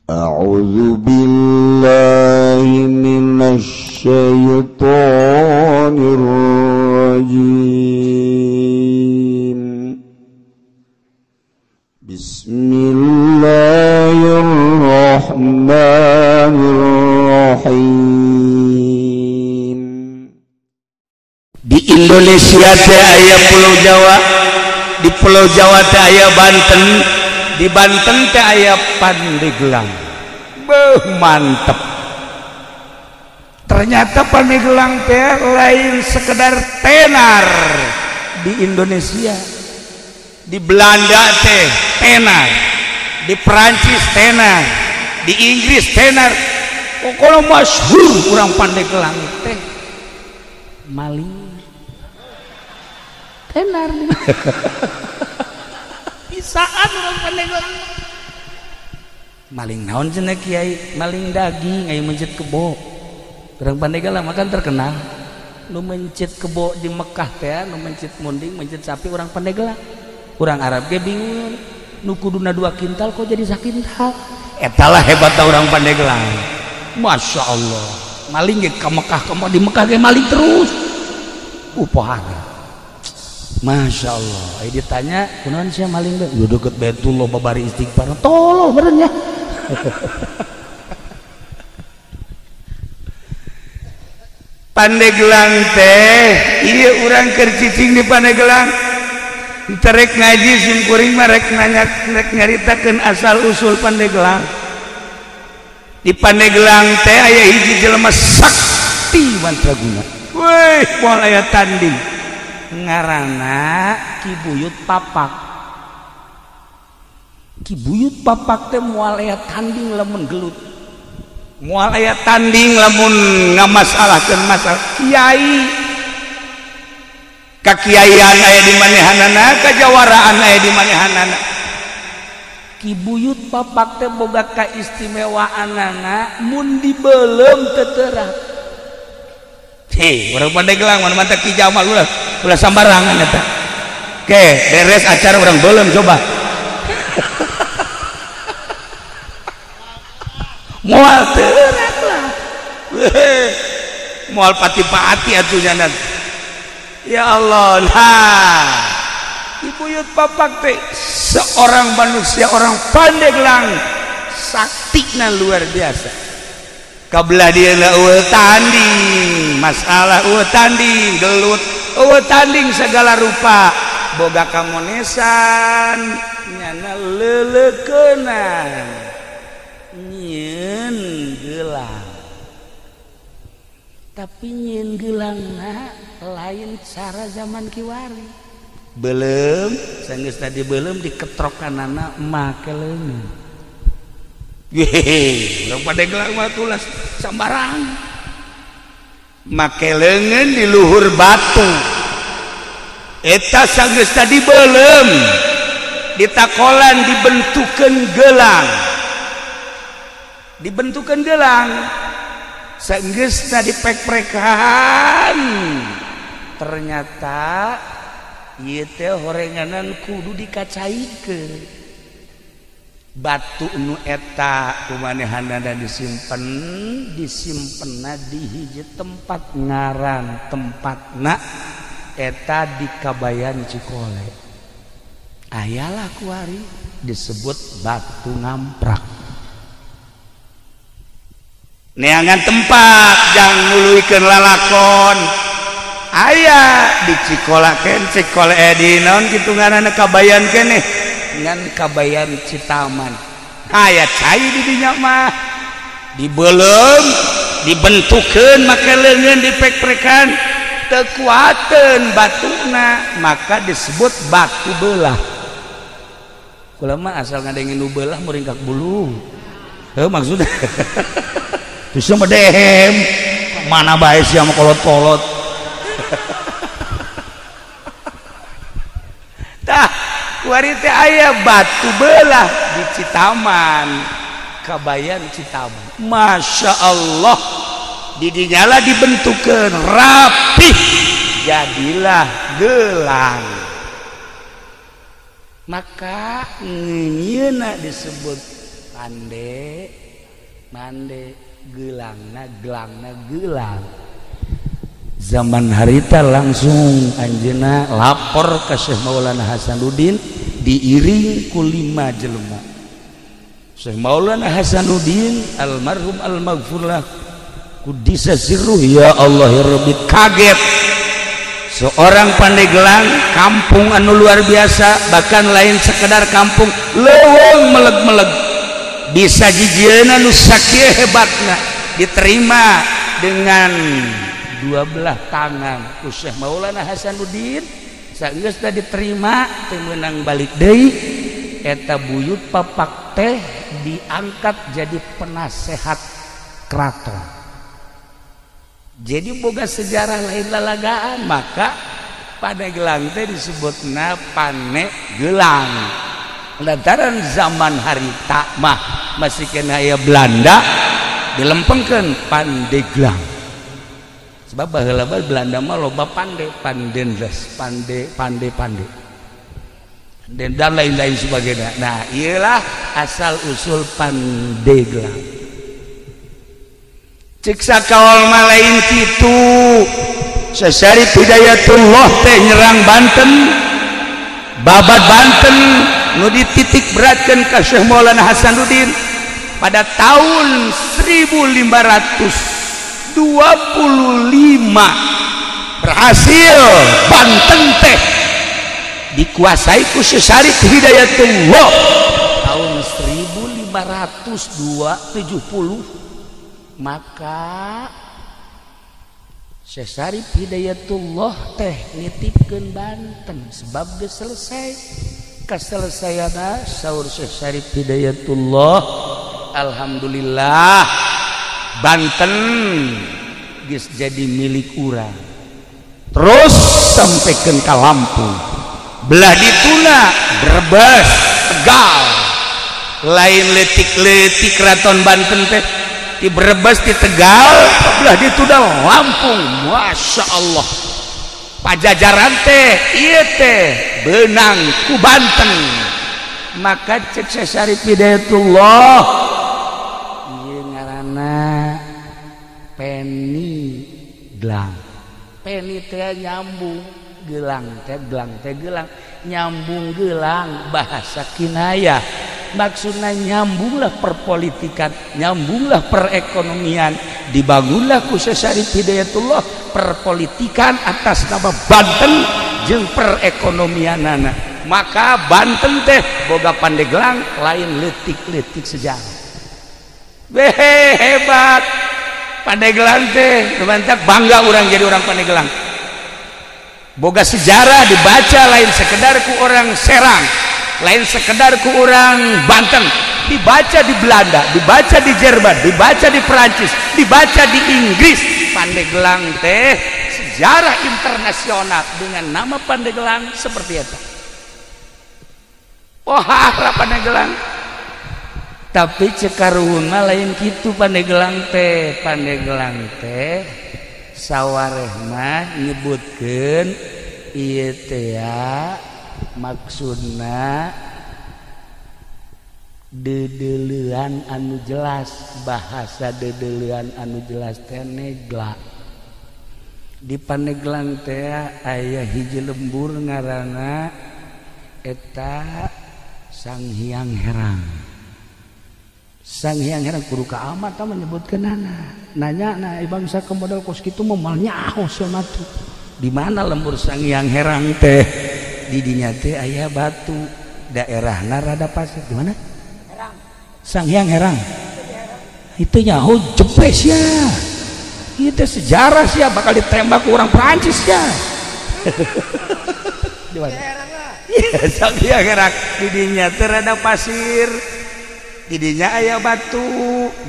A'udzu billahi minasy syaithanir rajim. Bismillahirrahmanirrahim. Di Indonesia teh aya Pulau Jawa, di Pulau Jawa teh aya Banten, di Banten teh aya Pandeglang. Beuh, mantep. Ternyata Pandeglang teh lain sekedar tenar di Indonesia. Di Belanda teh tenar, di Perancis tenar, di Inggris tenar. Pokoknya masyhur urang Pandeglang teh maling tenar. Bisaan urang Pandeglang maling naon cenah kiai, maling daging aya mencit kebo. Urang Pandeglang makan terkenal nu mencit kebo di Mekah teh, nu mencit munding, mencit sapi urang Pandeglang. Urang Arab ge bingung, nu kuduna 2 kintal kok jadi sakintal. Eta lah hebatna urang Pandeglang. Masya Allah, maling ge ka Mekah, ka di Mekah ge maling terus. Upahana. Masya Allah, ayo ditanya, kunaon sia maling teh? Lu deket Baitullah babari istighfar. Tolol meureun nya. Pandeglang teh, ieu urang keur cicing di Pandeglang. Terek ngaji sim kuring mah rek nanya, rek nyaritakeun asal usul Pandeglang. Di Pandeglang teh aya hiji jelema sakti mantraguna. Weuh, moal aya tanding. Ngaranna Ki Buyut Papak. Ki Buyut Papak teh moal aya tanding lamun gelut. Moal aya tanding lamun ngamasalahkeun masalah kiai. Kakiaian aya di manehanana, kajawaraan aya di manehanana. Ki Buyut Papak teh boga kaistimewaanana mun dibeuleum teu terang. Hei, urang Pandeglang mana mantap Ki Jamal ulah ulah sambarangan eta. Oke, beres acara urang beuleum coba. Moal terang lah. Moal pati-pati atuh nya. Ya Allah, nah Ki Buyut Papak teh seorang manusia, orang Pandeglang saktina luar biasa. Kabelah dia eueuh tanding, masalah eueuh tanding, gelut, eueuh tanding segala rupa, boga kamonesan, nyana leuleukeunana, nyieun gelang. Tapi nyieun geulangna lain cara zaman kiwari. Belum, sanggeus tadi belum diketrokanana make leungeun. Yehe, urang Pandeglang mah tulas sambarang. Make leungeun di luhur batu. Eta sanggeus tadi belum ditakolan dibentukeun gelang. Dibentukeun gelang. Sanggeus tadi pek-prekan. Ternyata ieu teh horenganan kudu dikacaikeun. Batu nu eta kumanehanana disimpen, disimpenna di hiji tempat ngaran tempatna eta di Kabayan Cikole. Ayalah kuari disebut batu ngamprak. Neangan tempat jang nuluykeun lalakon. Aya di Cikolaken, Cikole di naon kitu ngaranna Kabayan keneh ngan Kabayan Citaman. Aya cai di dinya mah dibeuleum, dibentukeun make leungeun dipek-prekan, teu kuateun batuna, maka disebut batu belah. Kula mah asal ngadengin nu belah muringkak bulu. Heuh maksudna. Terus mah dehem, mana bae sia mah kolot-kolot. Tah, kuari teh aya batu belah di Citaman, Kabayan Citaman. Masya Allah, di dinyala dibentukeun rapih, jadilah gelang. Maka ngeunyeuna disebut Pande mande gelangna gelangna gelang. Zaman harita langsung anjeunna lapor ke Syekh Maulana Hasanuddin diiring ku 5 jelema. Syekh Maulana Hasanuddin almarhum almaghfurlah kudisa sirruh ya Allah ya Rabbi kaget. Seorang Pandeglang kampung anu luar biasa, bahkan lain sekedar kampung leuweung meleg-meleg bisa jijieuna nu sakieu hebatna diterima dengan dua belah tangan ku Syekh Maulana Hasanuddin. Sageus teh diterima teu meunang balik deui eta buyut papak teh diangkat jadi penasehat keraton. Jadi boga sejarah lain lalagaan, maka Pandeglang teh disebutna Panegelang. Lantaran zaman harita mah masih kena aya Belanda dilempengkeun Pandeglang. Sebab baheula Belanda mah loba pande, pandendes, pande, pande, pande. Dan lain-lain sebagainya. Nah, iyalah asal usul Pandeglang. Ciksa kaol mah lain kitu. Syekh Syarif Hidayatullah teh nyerang Banten, babat Banten nu dititik beratkeun ka Syekh Maulana Hasanuddin pada tahun 1525 berhasil Banten teh dikuasai ku Syekh Syarif Hidayatullah tahun 1570. Maka Syekh Syarif Hidayatullah teh nitipkeun Banten sebab geus selesai. Kaselesaiana saur Syekh Syarif Hidayatullah, alhamdulillah Banten geus jadi milik urang. Terus sampaikan ka Lampung, belah dituna Brebes, Tegal, lain letik-letik keraton Banten teh di Brebes, di Tegal, belah dituna Lampung. Masya Allah Pajajaran teh ieu teh beunang ku Banten. Maka cek Syekh Syarif Hidayatullah ieu ngaranna Peni Gelang. Peni teh nyambung, gelang teh gelang teh gelang, nyambung gelang bahasa kinayah. Maksudnya nyambunglah perpolitikan, nyambunglah perekonomian, dibangunlah ku Syekh Syarif Hidayatullah perpolitikan atas nama Banten jeung perekonomianana. Maka Banten teh boga Pandeglang lain leutik-leutik sejarah. Weh, hebat Pandeglang teh, mantap, bangga orang jadi orang Pandeglang. Boga sejarah dibaca lain sekedar ku orang Serang, lain sekedar ku orang Banten, dibaca di Belanda, dibaca di Jerman, dibaca di Perancis, dibaca di Inggris. Pandeglang teh sejarah internasional dengan nama Pandeglang seperti itu. Oh, harap Pandeglang. Tapi cekaruhun mah lain kitu Pandeglang teh. Pandeglang teh sawareh mah nyebutkeun ieu teh maksudna dedelean anu jelas, bahasa dedelean anu jelas teh negla. Di Pandeglang teh aya hiji lembur ngaranna eta Sang Hyang Herang. Sang Hyang Herang kudu ka amat tah menyebutkeunana. Nanya na bangsa kemodal kos kitu mah moal nyaho sia mah tuh. Di mana lembur Sang Hyang Herang teh? Di dinya teh aya batu, daerahna rada pasir. Di mana? Herang. Sang Hyang Herang. Itu nyaho jepes ya. Itu sejarah sih ya, bakal ditembak orang Perancis ya. Di mana? Iya, Sang Hyang Herang. Di dinya teh rada pasir. Di dinya aya batu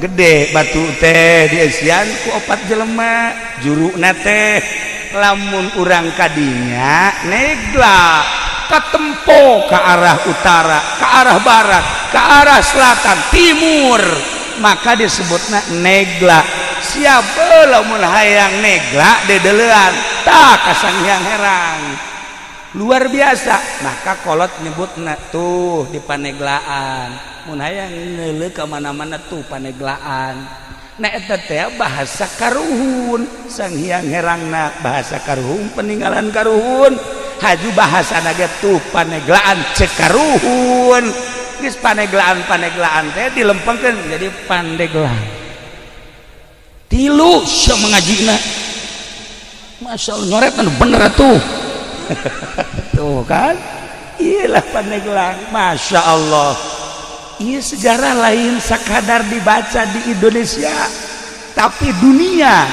gede, batu teh dieusian ku opat jelema, juruna teh lamun urang kadinya negla katempo ke arah utara, ke arah barat, ke arah selatan, timur, maka disebutna negla. Siapa lamun hayang negla dedelean tah ka Sang Hyang Herang. Luar biasa. Maka kolot nyebutna tuh di Paneglaan. Mun hayang neuleuh ka mana-mana tuh Pandeglaan. Nah eta teh bahasa karuhun, Sang Hyang Herangna bahasa karuhun, peninggalan karuhun. Haju bahasa ge tuh Pandeglaan cek karuhun. Geus Pandeglaan-Pandeglaan teh dilempengkeun jadi Pandeglang. Tilu sia mengajina. Masya Allah nyoret anu bener atuh. Tuh kan? Iyalah Pandeglang, Masya Allah. Iya sejarah lain sekadar dibaca di Indonesia, tapi dunia.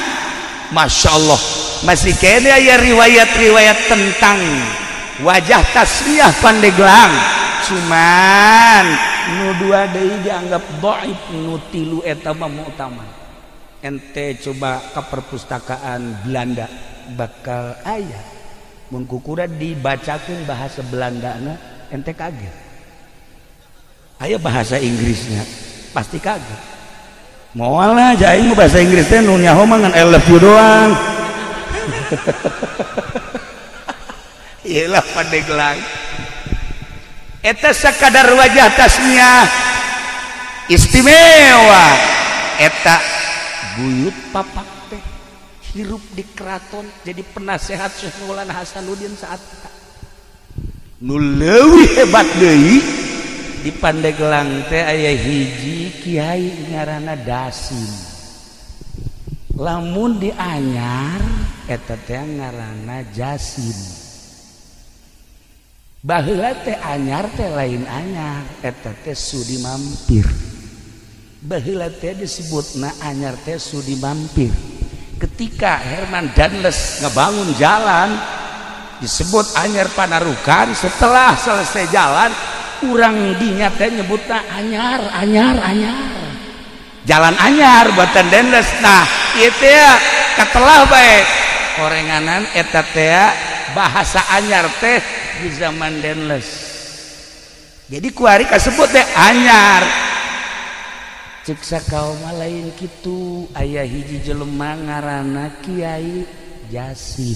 Masya Allah, masih kene aya riwayat-riwayat tentang wajah tasmiah Pandeglang. Cuman nu dua deui dianggap dhaif, nu tilu eta mah mu'tamad. Ente coba ke perpustakaan Belanda bakal aya. Mun kukura dibacakeun bahasa Belandana ente kaget. Aya bahasa Inggrisnya pasti kaget. Moal lah aing bahasa Inggris teh nu nyaho mah ngan I love you doang. Iyalah Pandeglang. Eta sakadar wajah tasmiah istimewa. Eta buyut papak teh hirup di keraton jadi penasehat Syekh Maulana Hasanuddin saat eta. Nu leuwih hebat deui di Pandeglang teh aya hiji kiai ngaranna Dasim. Lamun di anyar eta teh ngaranna Jasim. Baheula teh anyar teh lain anyar, eta teh sudi mampir. Baheula teh disebutna anyar teh sudi mampir. Ketika Herman Danles ngebangun jalan disebut Anyar Panarukan, setelah selesai jalan urang dinya teh nyebutna anyar, anyar, anyar. Jalan anyar buatan Danles. Nah, ieu teh katelah bae korenganan eta teh bahasa anyar teh di zaman Danles. Jadi kuari kasebut teh anyar. Cek sakaum lain kitu aya hiji jelema ngaranna Kiai Jasim.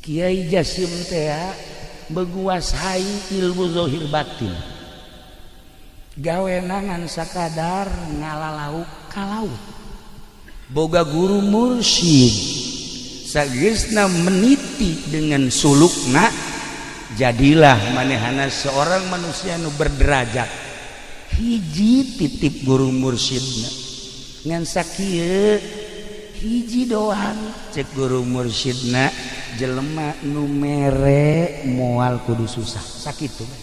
Kiai Jasim teh menguasai ilmu zahir batin. Gawe ngan sakadar ngalalauk ka laut. Boga guru mursyid. Sageusna meniti dengan sulukna, jadilah manehana seorang manusia nu berderajat. Hiji titip guru mursyidna ngan sakieu hiji doang cek guru mursyidna, jelema nu mere moal kudu susah. Sakitu bae.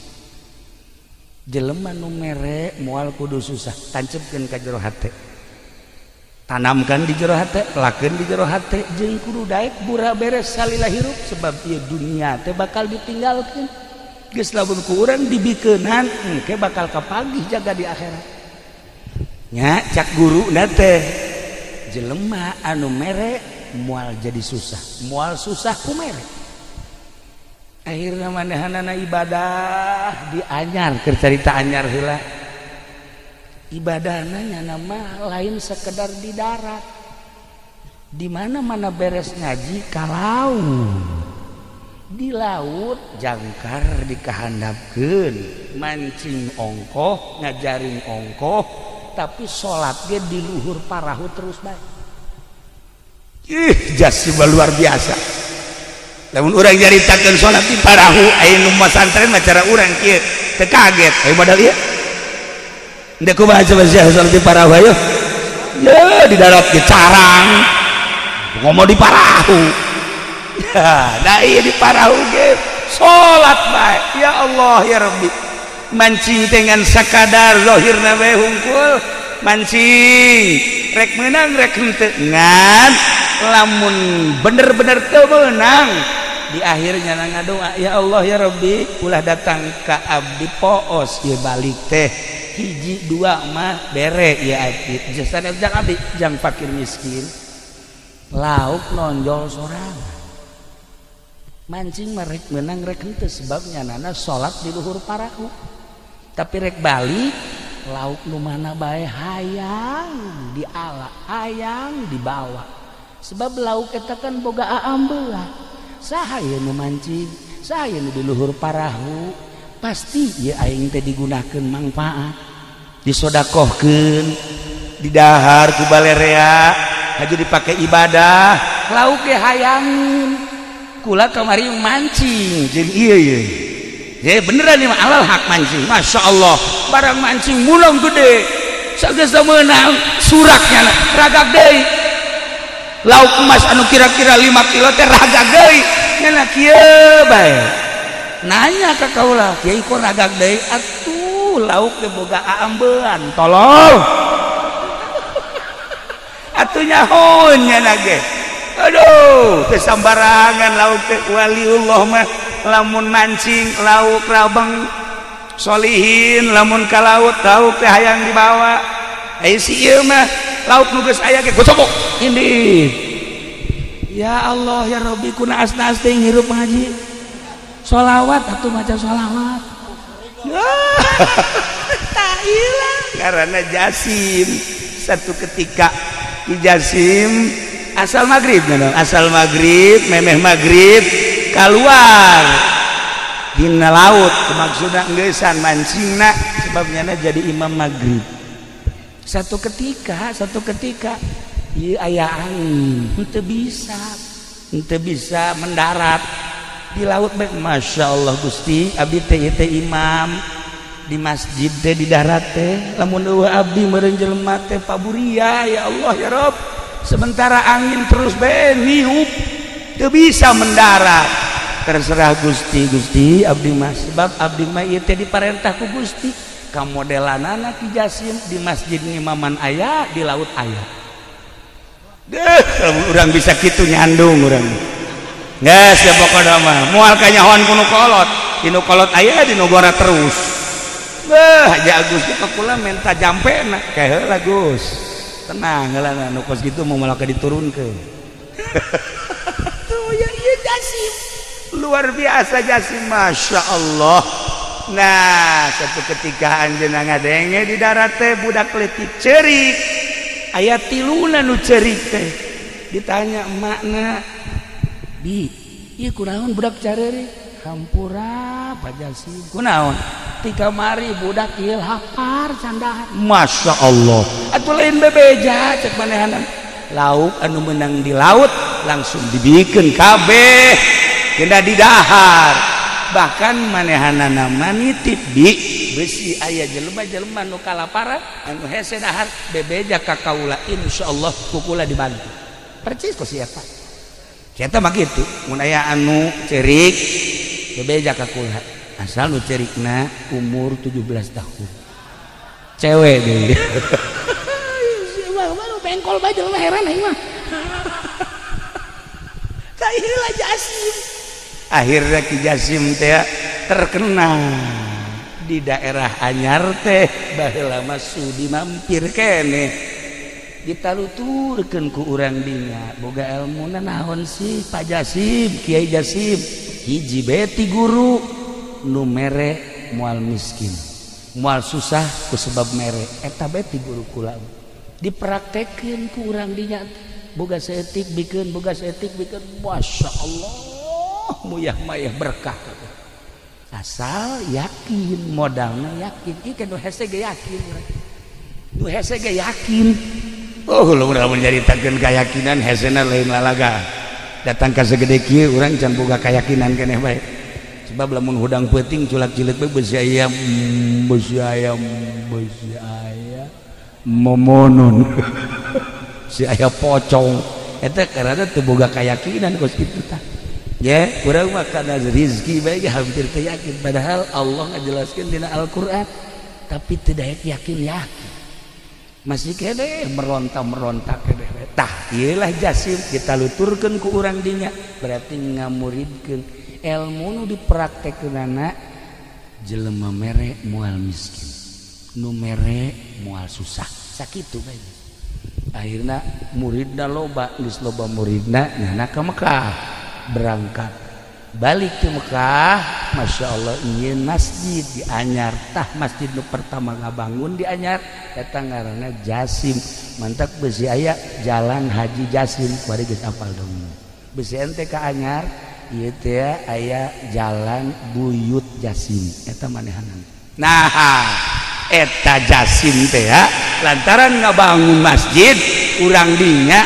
Jelema nu mere moal kudu susah, tancepkeun ka jero hate, tanamkan di jero hate, lakeun di jero hate, jeung kudu daek bura beres salila hirup sebab ieu dunia teh bakal ditinggalkeun. Geus lamun ku urang dibikeunan engke bakal kapagih jaga di akhirat. Nya cak guruna teh jelema anu mere moal jadi susah, moal susah ku mere. Akhirna manehanana ibadah di anyar, keur carita anyar heula. Ibadahna nyana mah lain sekedar di darat. Di mana-mana beres ngaji ka laut. Di laut jangkar dikahandapkeun, mancing ongkoh, ngajaring ongkoh, tapi salat ge di luhur parahu terus bae. Ih, jas luar biasa. Lamun urang nyaritakeun salat di parahu, aya nu masantren mah cara urang kieu, teu kaget. Ayo modal ieu. Ndek kumaha coba sia salat di parahu ayo. Ya di darat ge carang. Ngomong di parahu. Ya, nah iya di parahu ge salat bae. Ya Allah ya Rabbi. Mancing dengan sakadar zahirna bae hungkul, mancing rek meunang rek henteu ngan lamun bener-bener teu meunang di akhirnya ngadoa ya Allah ya Rabbi ulah datang ka abdi poos ieu balik teh hiji dua mah bere ieu abdi jasana jang abdi jang fakir miskin lauk nonjol sorangan mancing mah rek meunang rek henteu sebabnya nana salat di luhur parahu tapi rek balik lauk nu mana bae hayang diala hayang dibawa sebab lauk eta kan boga aambeula saha ieu nu mancing saha ieu nu di luhur parahu Pasti ya aing teh digunakeun manfaat, disodakohkeun, didahar ku balerea, haju dipake ibadah, lauk ge hayangin. Kula kamari mancing jeung ieu ieu. Ya beneran ieu mah alal hak mancing. Masya Allah, barang mancing mulong gede. Sageus meunang suraknya ragag deui. Lauk emas anu kira-kira 5 kilo teh ragag deui. Nya kieu bae. Nanya ka kaula, kiai kok ragag deui? Atuh lauk teh boga aambean, tolol. Atuh nyahoun nya ge. Aduh, teh sambarangan lauk teh waliullah mah lamun mancing lauk rabang solihin, lamun ka laut lauk teh hayang dibawa. Ai si ieu mah lauk nu geus aya ge gocobok indih. Ya Allah ya Rabbi, kuna asna-asna teh ngirup ngaji. Sholawat atuh maca sholawat. Tak hilang karena Jasim. Satu ketika Ki Jasim asal maghrib, asal maghrib, memeh maghrib keluar dina laut, maksudna ngeusan mancingna sebabnya jadi imam maghrib. Satu ketika ieu aya angin, henteu bisa mendarat di laut bae. Masya Allah Gusti, abdi teh teh imam di masjid teh di darat teh, lamun eueuh abdi meureun jelema teh paburia ya Allah ya Rob. Sementara angin terus bae niup, teu bisa mendarat. Terserah Gusti, Gusti abdi mah sebab abdi mah ieu teh diparentah ku Gusti. Kamodelanana Ki Jasim di masjid ngimaman aya, di laut aya. Deuh, lamun urang bisa kitu nyandung urang. Geus ya pokona mah moal kanyahoan ku nu kolot, di nu kolot aya di nu gora terus. Beuh, Haji Agus ge kula menta jampena, kae heula Gus. Tenang heula nu kos kitu mau malah diturunkeun. Tuh ya ieu Jasim. Luar biasa Jasim, Masya Allah. Nah, satu ketika anjeunna ngadenge di darat teh budak leutik ceurik. Aya tiluna nu ceurik teh. Ditanya emakna, "Bi, ieu kunaon budak careurik?" Hampura Pak Jasim. Kunaon? Ti kamari budak ieu lapar candahar. Masya Allah. Atuh lain bebeja cek manehanan. Lauk anu menang di laut langsung dibikeun kabeh kena didahar. Bahkan manehanana manitip bi besi aya jelema-jelema nu kalaparan anu hese dahar bebeja ka kaula, insyaallah ku kula dibantu. Percis kok siapa? Eta mah kitu, mun aya anu ceurik bebeja ka kula. Asal nu ceurikna umur 17 tahun. Cewek deui. Baru bengkol bae jelema heran aing mah. Tah ieu Jasim. Akhirnya Ki Jasim teh terkenal di daerah Anyar teh baheula mah sudi mampir keneh. Ditaluturkeun ku urang dinya boga elmuna naon sih Pak Jasim, Kiai Jasim, hiji beti guru nu mere moal miskin, moal susah ku sebab mere eta beti guru kula. Dipraktekeun ku urang dinya boga saeutik bikeun, boga saeutik bikeun, Masya Allah muyah mayah berkah. Asal yakin, modalna yakin. Ieu kan nu hese ge yakin, nu hese ge yakin. Oh, lamun nyaritakeun keyakinan hesena lain lalaga. Datang ka segede kieu urang can boga keyakinan keneh bae. Sebab lamun hudang peuting culak cileuk bae beusi ayam, beusi ayam, beusi aya momonon. Si aya pocong. Eta karena teu boga keyakinan kos kitu tah. Ya, urang mah kana rezeki bae hampir teu yakin padahal Allah ngajelaskeun dina Al-Qur'an tapi teu daek yakin-yakin. Masih kene meronta-meronta kene. Tah, ieu lah Jasim kita luturkeun ku urang dinya berarti ngamuridkeun ilmu nu dipraktekkeunana jelema mere moal miskin, nu mere moal susah. Sakitu bae. Akhirna muridna loba, geus loba muridna nyana ka Mekah. Berangkat balik ke Mekah, Masya Allah ingin masjid di Anyar. Tah masjid nu pertama ngabangun di Anyar eta ngaranna Jasim. Mantak besi aya jalan Haji Jasim kuari geus apal dong. Besi ente ka Anyar ieu teh aya jalan Buyut Jasim eta manehanan. Nah eta Jasim teh lantaran ngabangun masjid urang dinya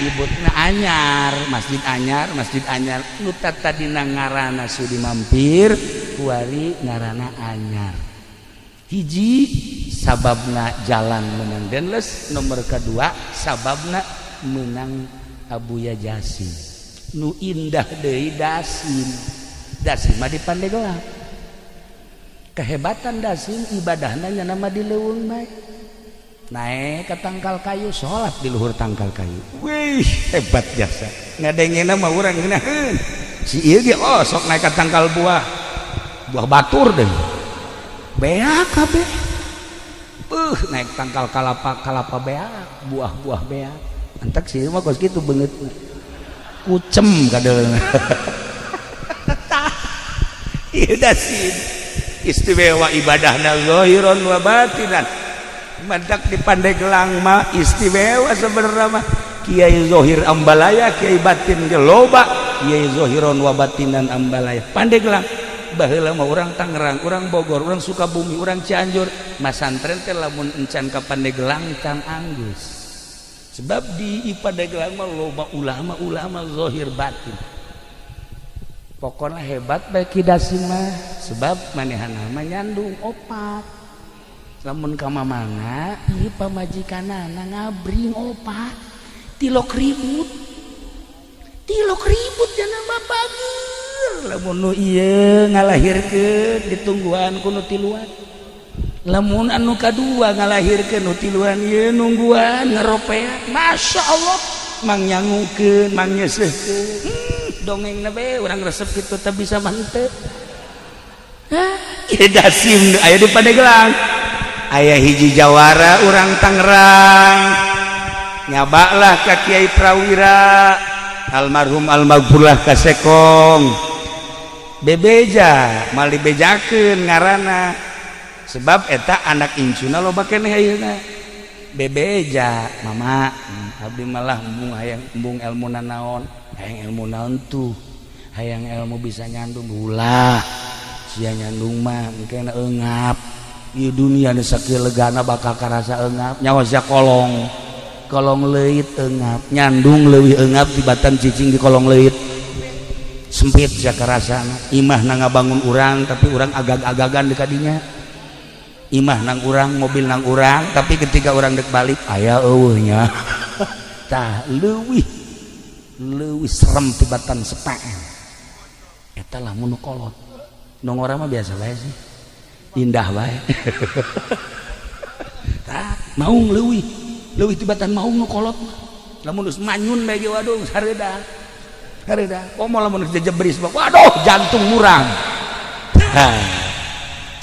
nyebutna anyar, masjid anyar, masjid anyar nu tadina ngaranna Sudi Mampir kuari ngaranna anyar. Hiji sababna jalan menang Denles, nomor kedua sababna menang Abuya Jasim. Nu indah deui Dasim. Dasim mah di Pandeglang. Kehebatan Dasim ibadahna nya nama di leuweung bae. Naik ke tangkal kayu, sholat di luhur tangkal kayu. Wih, hebat jasa. Ngadengena mah urang ngeunaheun. Si ieu ge oh sok naik ke tangkal buah. Buah batur deh. Beak kabeh. Naik tangkal kalapa, kalapa beak, buah-buah beak. Antak si ieu mah kos kitu beungeut. Kucem kadeulna. Tah. Ieu Dasim. Istimewa ibadahna zahiran wa batinan. Mantak di Pandeglang mah istimewa sebenarnya mah. Kiai Zohir Ambalaya, Kiai batin ge loba, Kiai Zohiron wa batinan Ambalaya. Pandeglang baheula mah urang Tangerang, urang Bogor, urang Sukabumi, urang Cianjur, masantren teh lamun encan ka Pandeglang can anggeus. Sebab di Pandeglang mah loba ulama-ulama zohir batin. Pokona hebat bae Ki Dasim mah, sebab manehna mah nyandung opat. Lamun ka mamana ieu pamajikanana ngabring opat tilok ribut jana mah bageur. Lamun nu ieu ngalahirkeun ditungguan ku nu tiluan, lamun anu kadua ngalahirkeun nu tiluan ieu nungguan ngaropea. Masya Allah mang nyangukeun mang nyeuseuhkeun, dongengna bae urang resep kitu teh bisa mah henteu. Hah, ieu Dasim aya di Pandeglang. Aya hiji jawara urang Tangerang nyabaklah ka Kiai Prawira almarhum almaghfurlah ka Sekong bebeja mal dibejakeun ngaranna sebab eta anak incuna loba keneh ayeuna. Bebeja mama abdi malah embung hayang embung ilmu nanaon, hayang ilmu naon tuh, hayang ilmu bisa nyandung ulah sia nyandung mah engkena eungap. Di dunia nu sakieu legana bakal karasa eungap nyawa sia kolong kolong leuit eungap nyandung leuwih eungap tibatan cicing di kolong leuit sempit sia karasana. Imah na ngabangun urang tapi urang agag-agagan di kadinya, imah nang urang mobil nang urang tapi ketika urang dek balik aya eueuh nya. Tah leuwih leuwih serem tibatan sepaan eta lah mun kolot. Nu ngora mah biasa bae sih, indah bae. Tah maung leuwih leuwih tibatan maung nu kolot mah. Lamun geus manyun bae ge waduh hareuda hareuda komo lamun geus jejebris mah waduh jantung murang. Tah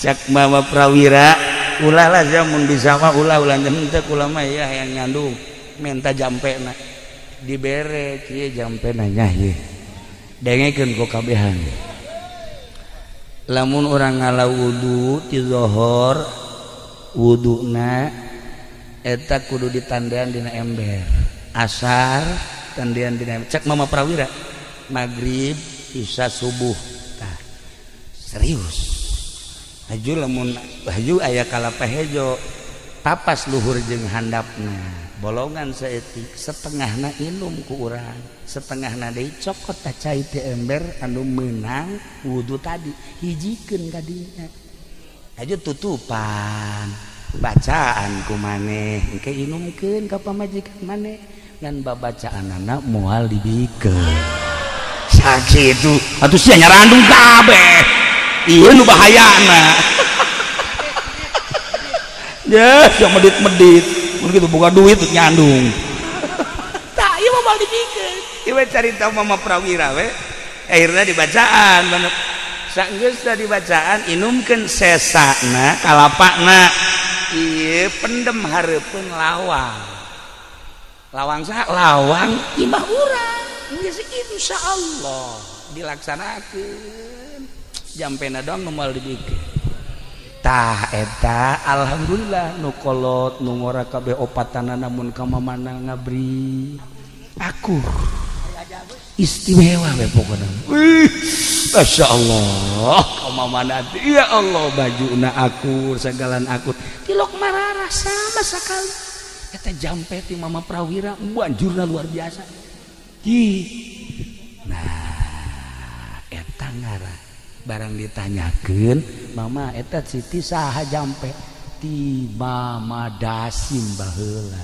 cek Mama Prawira ulah lah sia mun bisa mah ulah ulah henteu kula mah ya hayang nyandung menta jampena dibere kieu jampena nya ieu dengekeun ku kabehan. Lamun urang ngala wudu ti zohor wuduna eta kudu ditandean dina ember, asar tandean dina ember. Cek Mama Prawira magrib isya subuh. Tah serius haju lamun haju aya kalapa hejo papas luhur jeung handapna bolongan saeutik setengahna inum ku urang setengahna deui cokot ta cai teh ember anu meunang wudu tadi hijikeun ka dinya haju tutupan bacaan ku maneh engke inumkeun ka pamajikan maneh ngan babacaanana moal dibikeun sakitu atuh sia nyarandung kabeh ieu nu bahayana. Ya, yang medit-medit mun kitu boga duit nyandung. Tah ieu mah moal dibikeun. Ieu carita Mama Prawira we. Akhirna dibacaan saenggeus dibacaan inumkeun sesana kalapana ieu pendem hareupeun lawang. Lawang saha? Lawang imah urang. Geus insyaallah dilaksanakeun. Jampena doang nu moal dibikeun. Tah eta alhamdulillah nu kolot nu ngora kabeh opatanana mun ka mamana ngabri akur. Istimewa we pokona. Wih, Masya Allah, mama nanti ya Allah bajuna akur, segalan akur. Tilok marara sama sekali. Eta jampe ti Mama Prawira banjurna luar biasa. Ih. Nah, eta ngaran barang ditanyakeun, Mama eta Siti saha jampe? Ti Mama Dasim baheula.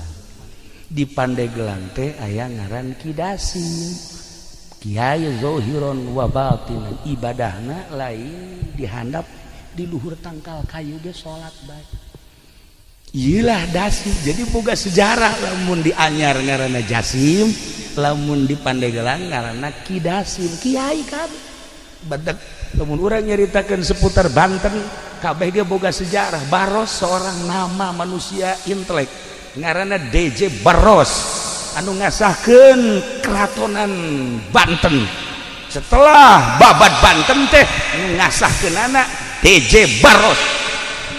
Di Pandeglang teh aya ngaran Ki Dasim. Kiai zohiron wa batinan, ibadahna lain dihandap di luhur tangkal kayu ge salat bae. Iyalah Dasim, jadi boga sejarah lamun di Anyar ngaranna Jasim, lamun di Pandeglang ngaranna Ki Dasim, kiai kabeh. Badak lamun urang nyaritakeun seputar Banten, kabeh ge boga sejarah. Baros seorang nama manusia intelek ngaranna DJ Baros anu ngasahkeun keratonan Banten. Setelah babat Banten teh ngasahkeun anak DJ Baros.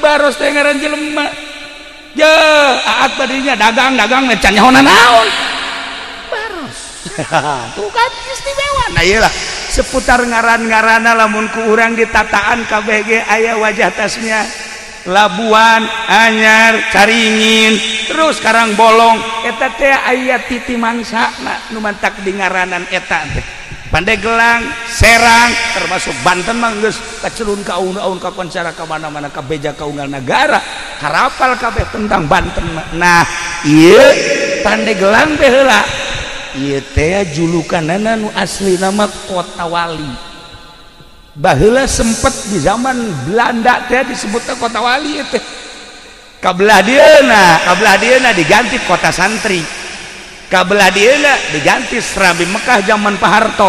Baros teh ngaran jelema. Ya, aat badinya dagang-dagang can nyaho naon. Baros. Tuh kan istimewa. Nah iyalah seputar ngaran-ngaranna lamun ku urang ditataan kabeh ge aya wajah tasnya. Labuan, Anyar, Caringin, terus Karangbolong eta teh aya titi mangsa nu mantak di ngaranan eta teh. Pandeglang, Serang, termasuk Banten mah geus kacelun ka aun-aun ka koncara ka mana-mana ka beja ka unggal nagara, karapal kabeh tentang Banten mah. Nah, ieu Pandeglang teh heula. Ieu teh julukanana nu asli nama Kota Wali. Baheula sempet di zaman Belanda teh disebutna Kota Wali teh. Kabelah dieuna diganti Kota Santri. Kabelah dieuna diganti Serabi Mekah zaman Pak Harto.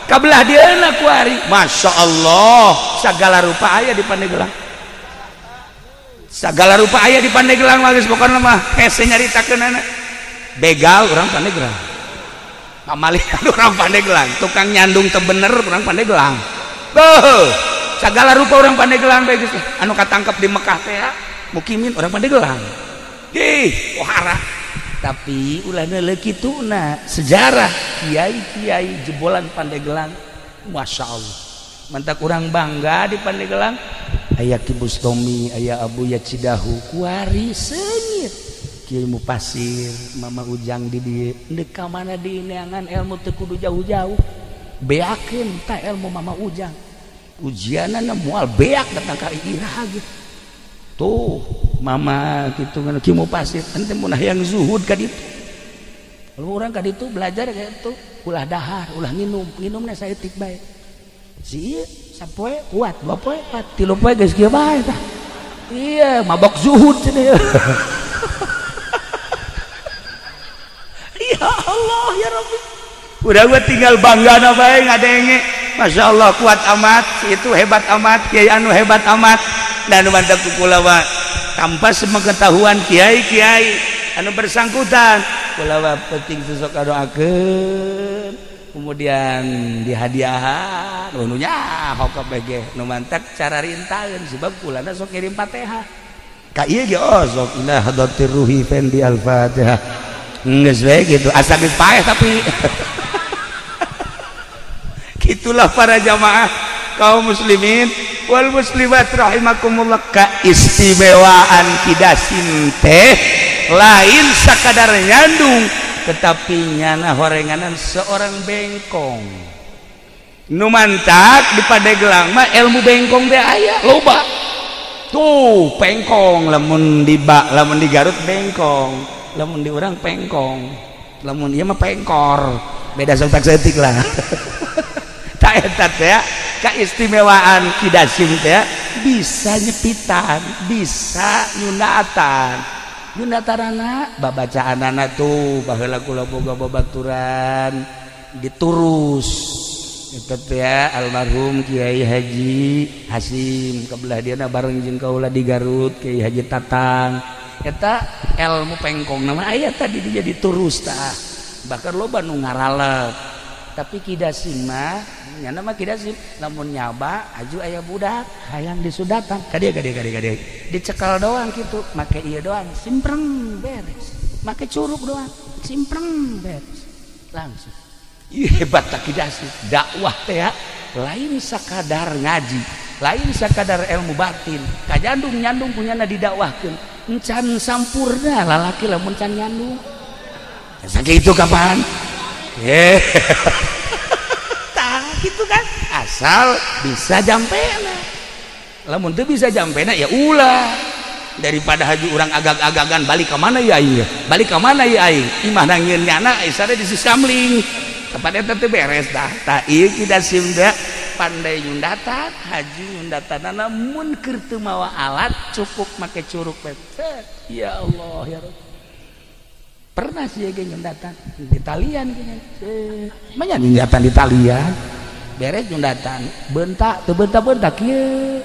Kabelah dieuna kuari, Masya Allah, segala rupa aya di Pandeglang. Segala rupa aya di Pandeglang mah geus pokona mah hese nyaritakeunana. Begal urang Pandeglang. Pamalihan urang Pandeglang, tukang nyandung teu bener urang Pandeglang. Tuh, segala rupa orang Pandeglang bae geus anu katangkep di Mekah teh mukimin orang Pandeglang. Ih, pohara. Tapi ulah neuleuh kituna sejarah kiai-kiai jebolan Pandeglang, Masya Allah. Mantak urang bangga di Pandeglang. Aya Ki Bustomi, aya Abu Yacidahu, kuari seungit. Kiai Mupasir, Mama Ujang di dieu. Deuk ka mana dineangan ilmu teu kudu jauh-jauh. Beakeun ta ilmu Mama Ujang. Ujianana moal beak datang ka iraha gitu. Tuh mama kitu ngan Ki Mupasir ente mun hayang zuhud ka ditu. Lamun urang ka ditu belajar kayak itu, ulah dahar, ulah nginum, nginumna saeutik bae. Si ieu sapoe kuat, dua poe kuat, tilu poe geus kieu bae tah. Iya, mabok zuhud cenah. Ya Allah ya Rabbi. Udah gua tinggal bangga na bae ngadenge. Masya Allah kuat amat, si itu hebat amat, kiai anu hebat amat. Dan mantap kula mah tanpa sepengetahuan kiai-kiai anu bersangkutan, kula mah penting sosok doakeun, kemudian dihadiahan, nu nyaho kabeh ge nu mantak cara rintaeun sebab kulana sok ngirim Fatihah. Ka ieu ge oh sok ila hadratir ruhi fendi al-Fatihah. Geus we gitu, asa geus paeh tapi itulah para jamaah kaum muslimin wal muslimat rahimakumullah, keistimewaan Ki Dasim teh lain sakadar nyandung tetapi nyana horenganan seorang bengkong. Nu mantak di Pandeglang mah ilmu bengkong teh aya loba. Tuh pengkong lamun di bak, lamun di Garut bengkong, lamun di urang pengkong, lamun ieu mah pengkor, beda sok tak saeutik lah. Eta teh keistimewaan Ki Dasim teh bisa nyepitan, bisa nyunatan. Nyunatanana babacaanana tuh baheula kula boga babaturan diturus. Eta teh almarhum Kiai Haji Hasim kabelah dieuna bareng jeung kaula di Garut Kiai Haji Tatang. Eta ilmu pengkong nama aya tadi dia diturus tah. Bahkan loba nu ngaralep. Tapi Ki Dasim mah nyana mah Ki Dasim lamun nyaba aju aya budak hayang disudatan ka dieu ka dieu ka dieu ka dieu dicekal doang kitu make ieu doang simpreng beres, make curug doang simpreng beres langsung. Ih, hebat tak Ki Dasim dakwah teh lain sakadar ngaji, lain sakadar ilmu batin, kajandung nyandung punyana didakwahkeun encan sampurna lalaki lamun can nyandung. Sakitu kapan eh tah gitu kan, asal bisa jampena. Lamun teu bisa jampena ya ulah, daripada haji urang agag-agagan balik ke mana ya aing, balik ke mana ya aing, imah nangieun nyana isare di siskamling kapan eta teh beres tah. Tah ieu Ki Dasim teh pandai nyundatan, haji nyundatanana mun keur teu mawa alat cukup make curuk pet. Ya Allah ya Rabb. Pernah sih ge nyundatan di talian ge. Manya nyundatan di talian. Beres nyundatan, bentak teu bentak-bentak kieu.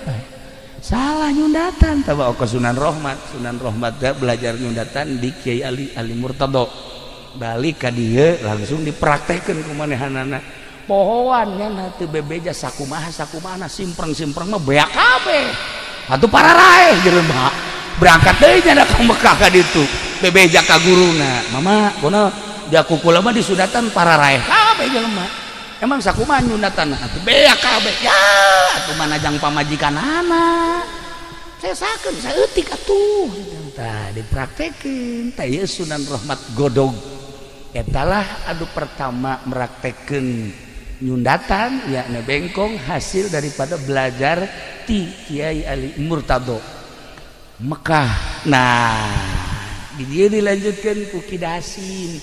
Salah nyundatan tah ka Sunan Rohmat. Sunan Rohmat teh belajar nyundatan di Kiai Ali Ali Murtado. Balik ka dieu langsung dipraktekeun ku manehanana. Pohoan nya teu bebeja sakumaha sakumaha simpreng-simpreng mah beak kabeh. Atuh pararaeh jelema. Berangkat deui nya ka Mekah ka ditu. Bebeja ka guruna, "Mama, kono dia kukula mah disundatan pararaeh kabeh jelema. Emang sakumaha nyundatan atuh beak kabeh." Ya, atuh mana jang pamajikanana. Sesakeun saeutik atuh. Tah dipraktekeun tah ieu Sunan Rohmat Godog. Etalah adu pertama meraktekeun nyundatan yakni bengkong hasil daripada belajar ti Kiai Ali Murtado Mekah. Nah, di dia dilanjutkan ku Ki Dasim.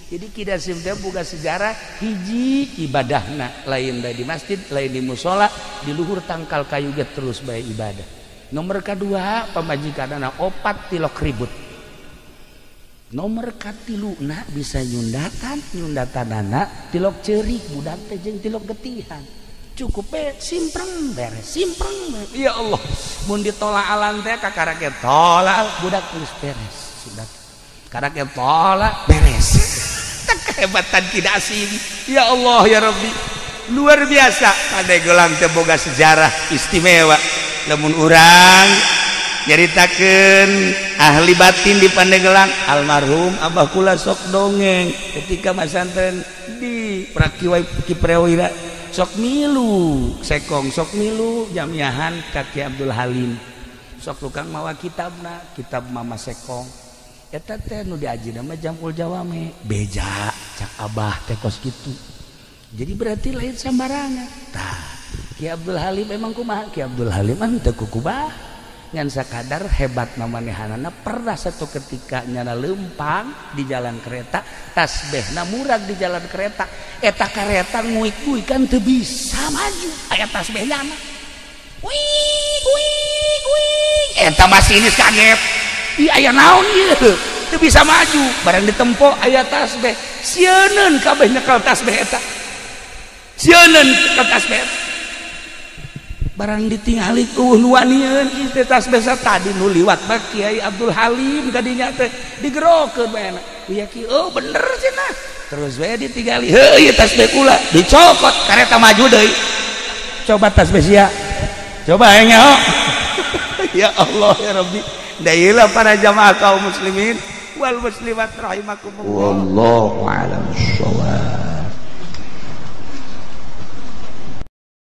Jadi Ki Dasim teh boga sejarah hiji ibadahna lain bae di masjid, lain di musola, di luhur tangkal kayu ge terus bae ibadah. Nomor kedua pamajikanana opat tilok ribut. Nomor katiluna bisa nyundatan, nyundatanana tilok ceurik budak teh jeung tilok getihan. Cukup be simpreng beres, simpreng beres. Ya Allah, mun ditolak alan teh kakara ge tolak budak geus beres sudah. Karena ge tolak beres. Kehebatan Ki Dasim. Ya Allah ya Rabbi. Luar biasa. Pandeglang teh boga sejarah istimewa. Lamun urang nyaritakeun ahli batin di Pandeglang, almarhum Abah kula sok dongeng ketika masantren di Prakiwai Kiprewira sok milu sekong, sok milu jamiahan ka Ki Abdul Halim, sok tukang mawa kitabna, kitab Mama Sekong eta teh nu diajina mah Jamul Jawame beja cak Abah teh kos kitu. Jadi berarti lain sambarangan. Tah Ki Abdul Halim emang kumaha? Ki Abdul Halim mah teu kukubah ngan sakadar hebat mamanehanana. Pernah satu ketika nyana lempang di jalan kereta, tasbehna murag di jalan kereta, eta kareta nguik-nguik kan teu bisa maju aya tasbeh nyana wih wih wih, eta masinis kaget, ih aya naon ieu teu bisa maju, barang ditempo aya tasbeh, sieuneun kabeh nyekel tasbeh eta, sieuneun nyekel tasbeh eta. Barang ditingali eueuh nu wanieun ieu teh tasbeh tadi nu liwat mah Kiai Abdul Halim kadinya teh digerokeun bae na. Ieu ki oh bener cenah. Terus we ditingali heuh ieu tasbeh kula dicokot kareta maju deui. Coba tasbeh sia. Coba aya nyaho. Ya Allah ya Rabbi. Da ieu lah para jamaah kaum muslimin wal muslimat rahimakumullah. Wallahu a'lam bissawab.